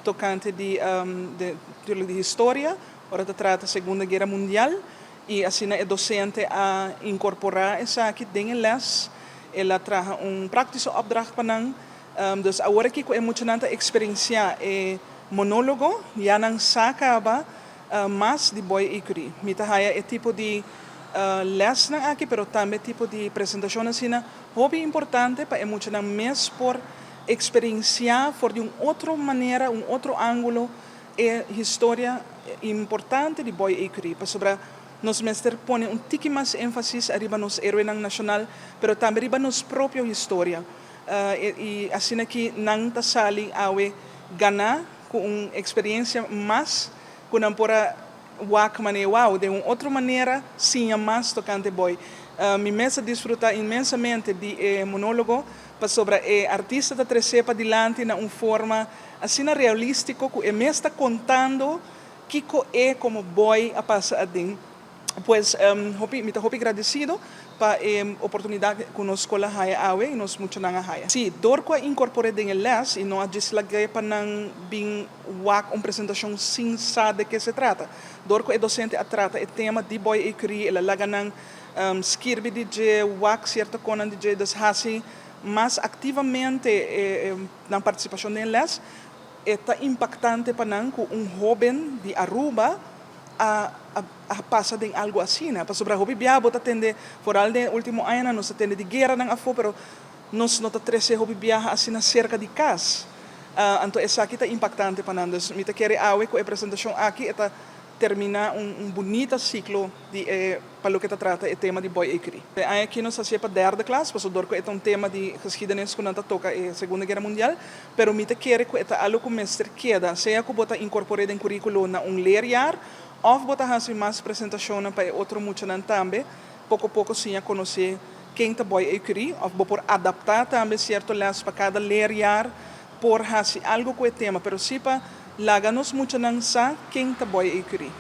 Tocante di, natuurlijk, di historia, ora ta trata Segunda Guera Mundial, y asina e docente a incorpora esaki den les, el a traha un praktische opdracht pa nan. Dus awor aki e muchanan ta experiencia e monologo, ya nan sa caba mas di Boy Ecury. Mi ta haya e tipo di les nan aki, pero tambe tipo di presentacion asina, hopi importante pa e muchanan mes por experiencia for di un otro manera, un otro angulo, e historia importante di Boy Ecury. Pasobra nos mester pone un tiki mas enfasis ariba nos heroenan nacional, pero tambe riba nos propio historia. Y asina aki nan ta sali awe gana cu un experiencia mas cu nan por a wak mane wow, di un otro manera siña mas tocante Boy. Mi mes a disfruta inmensamente di monologo, pasobra e artista ta trece padilanti na un forma asina realistico cu e mes ta contando kico e como Boy a pasa aden. Pues hopi, mi ta hopi agradecido pa e oportunidad cu nos scol a haya awe y nos muchanan a haya. Si, door cu a incorpora den les y no a djis lag'e pa nan bin wak un presentacion sin sa di kico se trata. Door cu e docente a trata e tema di Boy Ecury, el a laga nan skirbi di dje, wak cierto cosnan di dje, dus hasi mas activamente nan participacion den les, ta impactante pa nan cu un hoben di Aruba a pasa den algo asina, ne? Pasobra hopi biaha bo ta tende, vooral den ultimo aña, nos ta tende di guera nan afo, pero nos no ta trece hopi biaha asina cerca di cas. Anto esaki ta impactante pa nan. Dus mi ta kere awe cu e presentacion aki ta termina un bunita ciclo di pa loke ta trata e tema di Boy Ecury. Aki nos a haci pa derde klas, pasobra door cu ta un tema di geschiedenis cu nan ta toca e Segunda Guera Mundial, pero mi ta kere cu ta algo cu mester keda, sea cu bo ta incorpora den curiculo na un leerjaar, of bo ta haci mas presentacion pa otro muchanan tambe, poco poco siña conoce ken ta Boy Ecury, of bo por adapta tambe cierto les pa cada leerjaar, por haci algo cu e tema, pero si pa laga nos muchanan sa ken ta Boy Ecury.